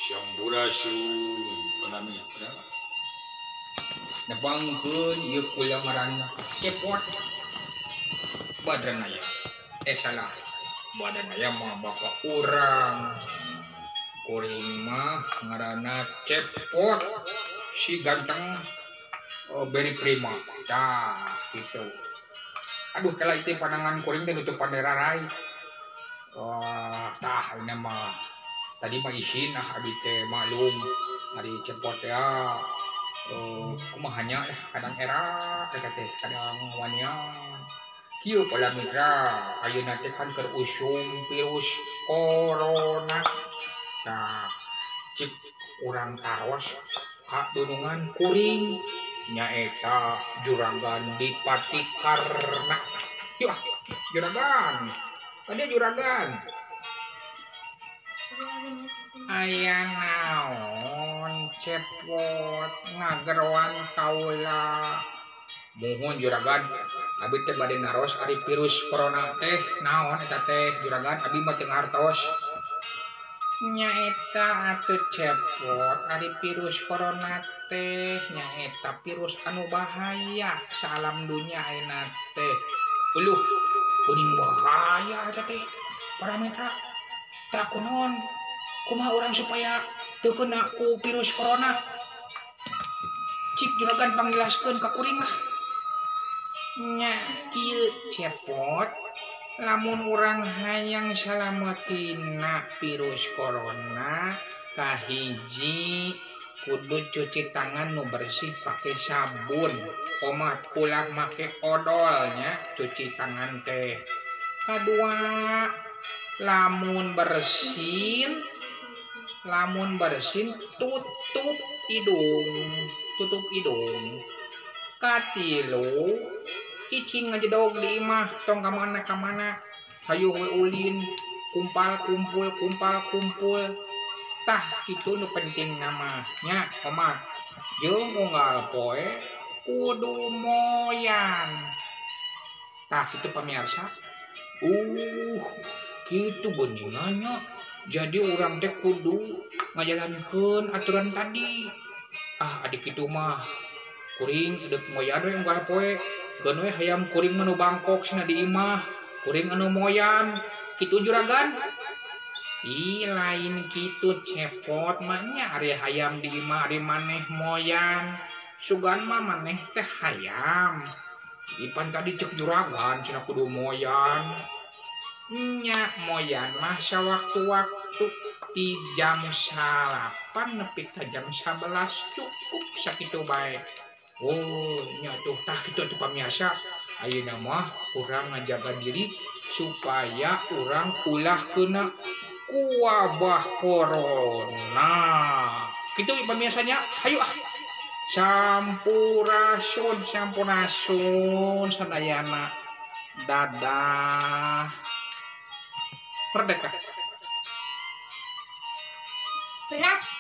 Sampurasun para mitra. Nepangkeun ieu kula ngaranna Cepot Badranaya. Salah. Badranaya mah bapak urang. Kuring mah ngaranna Cepot si ganteng beri prima. Tah gitu. Aduh kala itu pandangan kuring teh nutup pandera rai. Wah, tah ini mah tadi mah isin ah abi teh maklum ari Cepot ya. Kumaha nya kadang era eta teh kadang wanian. Kieu pola mitra ayeuna teh kan keur usum virus corona. Tah cik urang taros ka dunungan kuring nyaeta Juragan Dipati Karna. Yuk ah, Juragan. Tadi Juragan. Aya naon Cepot ngageroan kaula. Muhun Juragan, abi teh bade naros ari virus corona teh naon eta teh Juragan, abi mah teu ngartos. Nyaeta atuh Cepot ari virus corona teh nyaeta virus anu bahaya saalam dunya ayeuna teh. Uluh, geuning bahaya eta teh. Para mitra, tah kunaon? Kumaha urang supaya teu kena ku virus corona? Cik Juragan pangjelaskeun ka kuring lah. Nya kieu Cepot, lamun urang hayang salamatina virus corona, kahiji kudu cuci tangan nu bersih pake sabun. Omat ulah make odolnya cuci tangan teh. Kadua, lamun bersin tutup hidung, Katilu cicing ngajedog di imah tong kamana-kamana, hayu we ulin kumpal kumpul. Tah kitu nu penting nama nya omat. Jeung unggal poe kudu moyan. Tah kitu pamirsa. Kitu geuningannya. Jadi urang teh kudu ngajalankeun aturan tadi. Ah adik kitu mah kuring deuk moyan we unggal poe. Keun we hayam kuring mah nu bangkok cenah di imah, kuring anu moyan. Kitu Juragan. Ih lain kitu Cepot mah nya ari hayam di imah ari maneh moyan. Sugan mah maneh teh hayam. Ipan tadi cek Juragan cenah kudu moyan. Nya moyan mah sawaktu-waktu di jam 9 nepi ka jam 11 cukup sakitu bae. Oh nya tuh tah kitu tuh pamirsa. Ayeuna mah urang ngajaga diri supaya urang ulah kena ku wabah corona. Kitu pamirsanya, hayu ah. Sampurasun sampurasun sadayana. Dadah. Merdeka. Berat.